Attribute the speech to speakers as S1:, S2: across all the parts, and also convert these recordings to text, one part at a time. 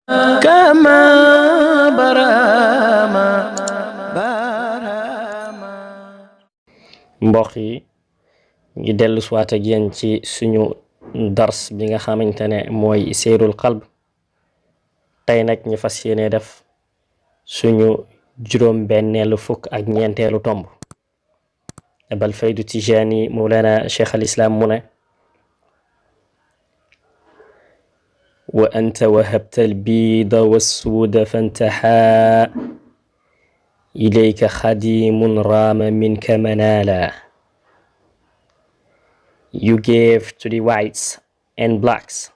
S1: كما برهما برهما mbokk yi ngi dellu siwaat ak yéen ci suñu dars bi nga xamante ne mooy seyrul qalb tey nag ñu fas yéene def suñu juróom benneelu fukk ak ñeenteelu tomb abal faydu tijaani mawlana cheikh al islam mu ne wa anta wahabta albiida wassuuda fantaxaa ilayka xadimun raama minka manaala. You gave to the whites and blacks,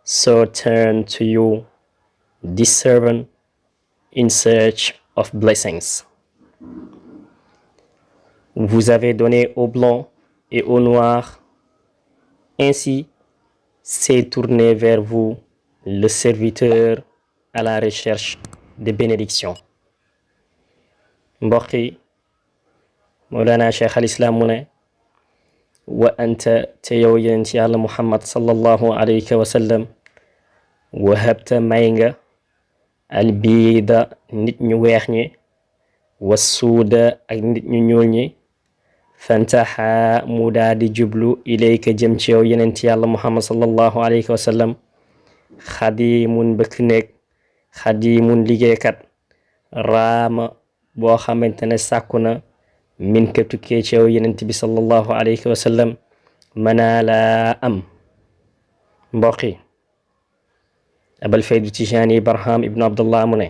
S1: so turn to you, this servant, in search of blessings. Vous avez donné aux blancs et aux noirs, ainsi s'est tourné vers vous le serviteur à la recherche de bénédictions. mbokk yi Mawlana Cheikh al Islam mu ne wa anta te yow yonent yàlla Muhammad sallallahu alayhi wa sallam wahabta may nga albiida nit ñu weex ñi wassuuda ak nit ñu ñuul ñi fantaxa mu daa di jublu ilayka jëm ci yow yonent yàlla Muhammad sallallahu alayhi wa sallam xadimun bëkk néeg xadimun liggéeykat raama boo xamante ne sàkku na min ka tukkee ci yow yonent bi sallallahu alayhi wa sallam mënaa laa am. mbokk yi abal faydu tijaani barham ibnu abdullah mu ne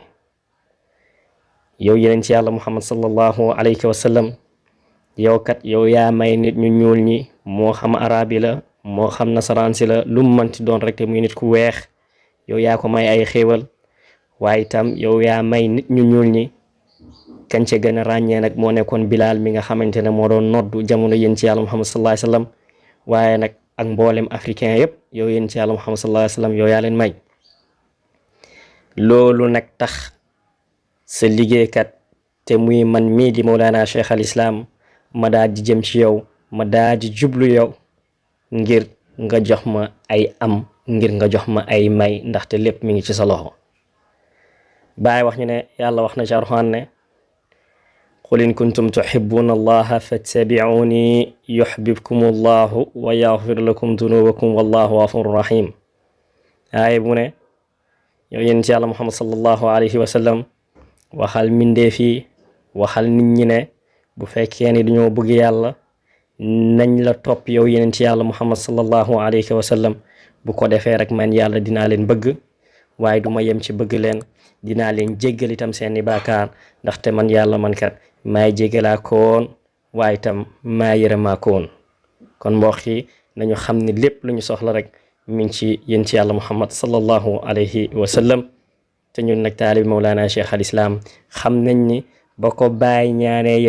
S1: yow yonent yàlla muhammad sallallahu alayhi wa sallam yow kat yow yaa may nit ñu ñuul ñi moo xam arabi la moo xam nasaraan si la lu mu mënti doon rek te muy nit ku weex yow yaa ko may ay xéewal waaye itam yow yaa may nit ñu ñuul ñi kan ca gën a ràññee nag moo nekkoon Bilaal mi nga xamante ne moo doon noddu jamono yéen ci yàlla Muhammad sallallahu alayhi wasallam waaye nag ak mboolem africain yëpp yow yéen ci yàlla Muhammad sallallahu alayhi wasallam yow yaa leen may loolu nag tax sa liggéeykat te muy man mii di Mawlana Cheikh al Islam ma daa di jëm ci yow ma daa di jublu yow ngir nga jox ma ay am ngir nga jox ma ay may ndaxte lépp mi ngi ci sa loxo. Baay wax ñu ne yàlla wax na ci Alxuraan ne qul in kuntum tuhibbuna allaha fattabi'uni yuhbibkum allahu wa yaghfir lakum dunubakum wallahu ghafurur rahim. waaye bu ne yow yéen ci yàlla Muhammad sallallahu alayhi wa sallam waxal mbindeef yi waxal nit ñi ne bu fekkee ni dañoo bëgg yàlla nañ la topp yow yéen ci yàlla Muhammad sallallahu alayhi wa sallam bu ko defee rek man yàlla dinaa leen bëgg waaye du ma yem ci bëgg leen dinaa leen jéggal itam seeni baakaar ndaxte man yàlla man kat maay jéggalaa koon waaye itam maa yërëmaa koon. kon mbokk yi nañu xam ne lépp lu ñu soxla rek mi ngi ci yéen ci yàlla Muhammad sallallahu alayhi wa sallam te ñun nag taalibi Mawlana Cheikh al Islam xam nañ ni ba ko bàyyi ñaanee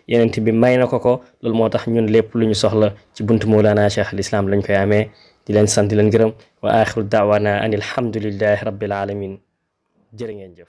S1: yenent bi may na ko loolu moo tax ñun lépp lu ñu soxla ci buntu Mawlana Cheikh al Islam lañ koy amee. di leen sant di leen gërëm wa axiru daawana an alhamdulillahi rabbil alamin jërë ngeen jëf.